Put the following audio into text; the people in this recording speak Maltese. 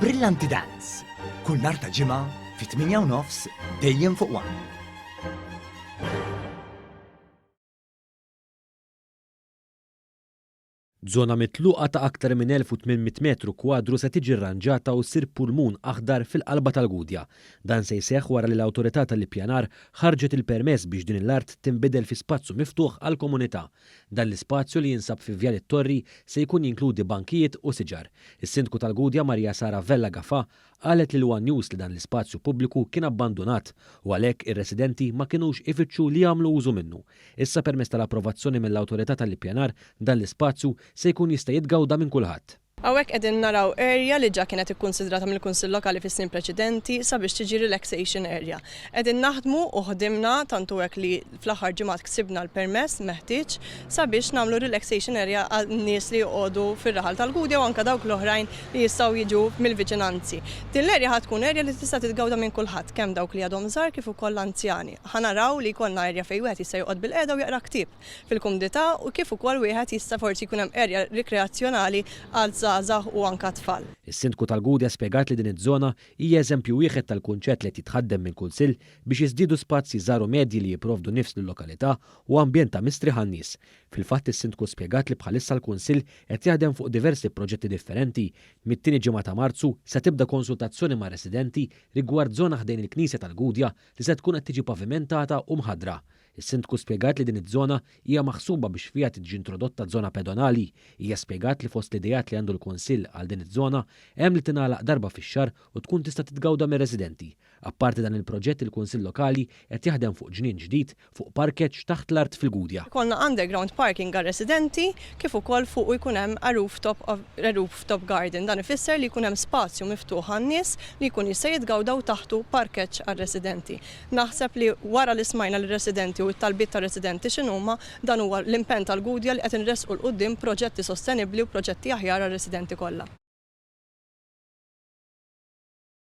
Brillanti Dance, kull nhar ta' Ġimgħa fit-8 u nofs dejjem fuq One. Żona mitluqa ta' aktar minn 1,800 metru kwadru se tiġi rranġata u ssir pulmun aħdar fil-qalba tal-Gudja. Dan se jseħħ wara li l-Awtorità tal-Ippjanar ħarġet il-permess biex din l-art tinbidel fi spazju miftuħ għall-komunità. Dan l-ispazju li jinsab fi Vjal it-Torri se jkun jinkludi bankijiet u siġar. Is-Sindku tal-Gudja Maria Sara Vella Gafà qalet lil one News li dan l-ispazju pubbliku kien abbandunat u għalhekk ir-residenti ma kinux ifittxu li jagħmlu użu minnu. Issa permezz tal-approvazzjoni mill-Awtorità tal-Ippjanar dan l-ispazju se jkun jista' jitgawda minn kulħadd. Hawnhekk qegħdin naraw area li ġa kienet ikkunsidrata mill-Kunsill Lokali fis-snin preċedenti sabiex tiġi relaxation area. Qegħdin naħdmu u ħdimna tant hu hekk li fl-aħħar ġimgħat ksibna l-permess meħtieġ sabiex nagħmlu relaxation area għan-nies li joqogħdu fir-raħal tal-Gudja u anke dawk l-oħrajn li jistgħu jiġu mill-viċinanzi. Din l-area ħa tkun area li tista' titgawda minn kulħadd, kemm dawk li għadhom żgħar kif ukoll l-anzjani. Ħa naraw li jkollna area fejn wieħed jista' joqgħod bilqiegħda u jaqra ktieb fil-kumdità u kif ukoll wieħed jista' forsi jkun hemm area rikreazzjonali għal żgħażagħ u anke tfal. Is-Sindku tal-Gudja spjegat li din iż-żona hija eżempju wieħed tal-kunċett li qed jitħaddem mill-Kunsill biex jiżdiedu spazji żgħar u medji li jipprovdu nifs lil-lokalità u ambjent ta' mistrieħ għan-nies. Fil-fatt is-Sindku spjegat li bħalissa l-Kunsill qed jaħdem fuq diversi proġetti differenti. Mit-tieni ġimgħa ta' Marzu se tibda konsultazzjoni mar-residenti rigward żona ħdejn il-Knisja tal-Gudja li se tkun qed tiġi pavimentata u mħaddra. Is-Sindku spjegat li din iż-żona hija maħsuba biex fiha tiġi introdotta żona pedonali. Hija spjegat li fost l-ideat li għandu l-Kunsill għal din iż-żona hemm li tingħalaq darba fix-xahar u tkun tista' titgawda mir-residenti. Apparti dan il-proġett il-Kunsill Lokali qed jaħdem fuq ġnien ġdid fuq parkeġġ taħt l-art fil-Gudja. Ikollna underground parking għar-residenti kif ukoll fuqu jkun hemm a rooftop of a rooftop garden. Dan ifisser li jkun hemm spazju miftuħ għan-nies li jkun jista' jitgawda u taħtu parkeġġ għar-residenti. Naħseb li wara li smajna lir-residenti u t-talbiet tar-residenti x'inhuma, dan huwa l-impenn tal-Gudja li qed inressqu 'l quddiem proġetti sostenibbli u proġetti aħjar għar-residenti kollha.